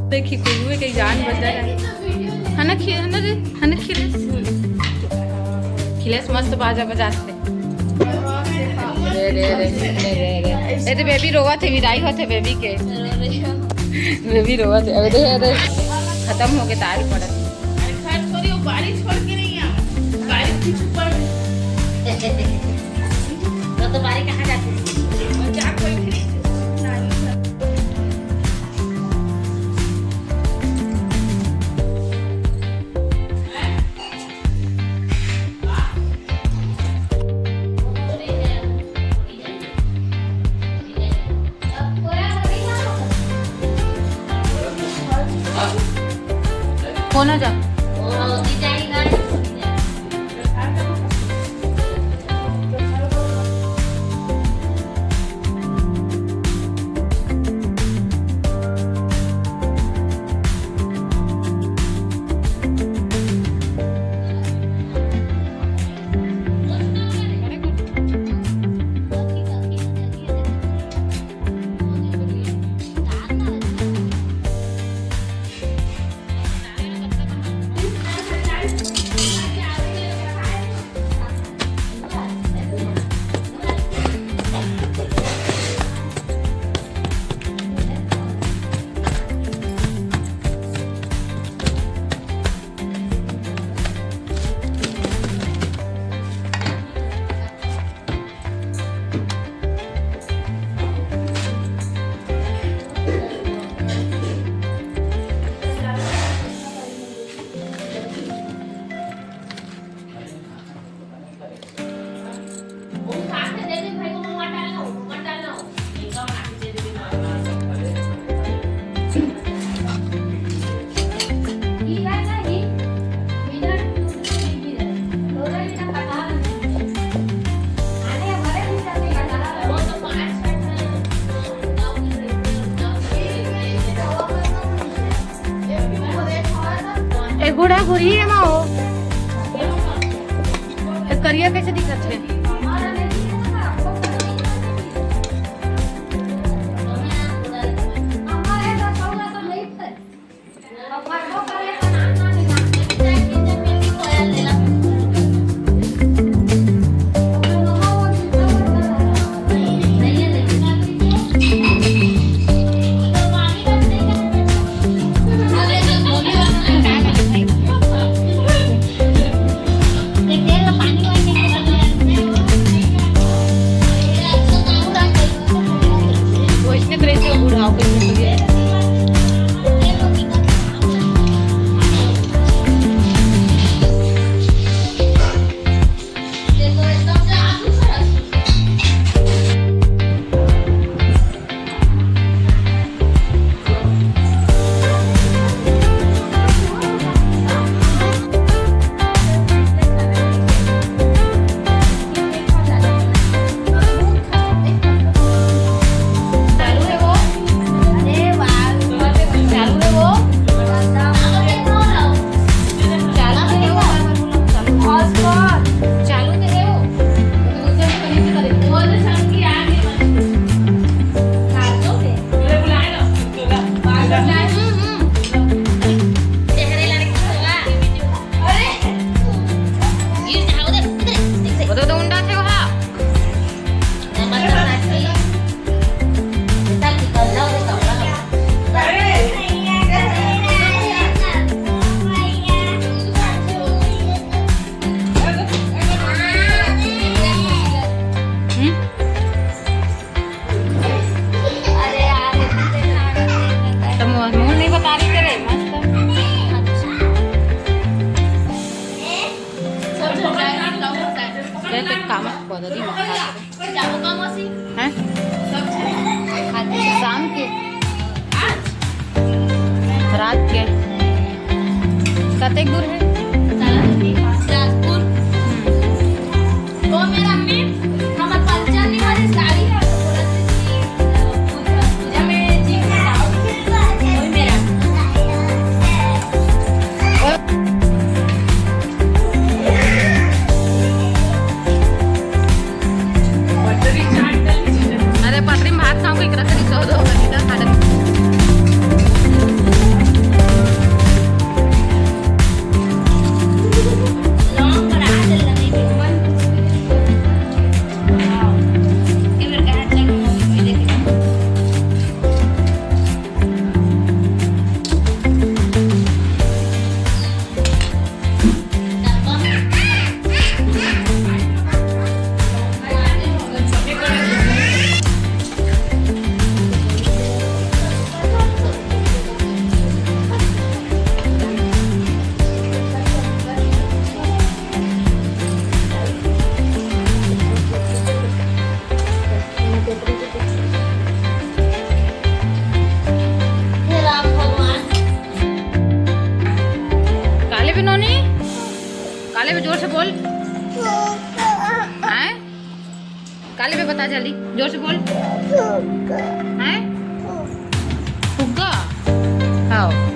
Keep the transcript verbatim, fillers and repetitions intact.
देखी, कोई के जान बच जाए। है ना खि-, है ना रे, है ना खिलेश? खिलेश मस्त बाजा बजाते। रे, रे, रे, रे, रे, रे। ए तो बेबी रोवत हे, विदाई होत हे बेबी के। बेबी रोवत हे। अबे देख, अबे खत्म हो गए, तार पड़त। अरे घर छोड़ी, वो गाड़ी छोड़ के नहीं आ। गाड़ी कुछ ऊपर में। तो तुम्हारे कहाँ जाते हैं? और जा कोई भी नहीं। कौन आ जा? ए गुड़ा गुड़ी है माओ। ए करिया कैसे दिखत है? वैष्णव रहिथे बुढ़ाव के। चालू है वो। अरे वाह। चालू है वो। चालू है वो। चालू है वो। वो तो चालू की आगे। चेहरे लड़की होगा। अरे। गिर जाओ दे, इधर, इधर। वो तो, तो उंडा थे वहाँ। नमस्कार साथी। तो मुंह, मुंह नहीं बता रही तेरे, मस्त। ये तो काम बदल ही मत। हैं? शाम के? रात के? कतेक दूर है? राजपुर। हम्म। वो मेरा अम्मी, हमर पंचर नहीं भरे, साड़ी है, तो बोला कि पूजा, पूजा में जी के जाओ। वही मेरा। अरे पटरी में भात खाऊं, एक रखड़ी सौ दो का किधर खा डाली। ले बे, जोर से बोल। हैं? काले बे, बता जल्दी, जोर से बोल। हैं? फुग्गा? हाँ।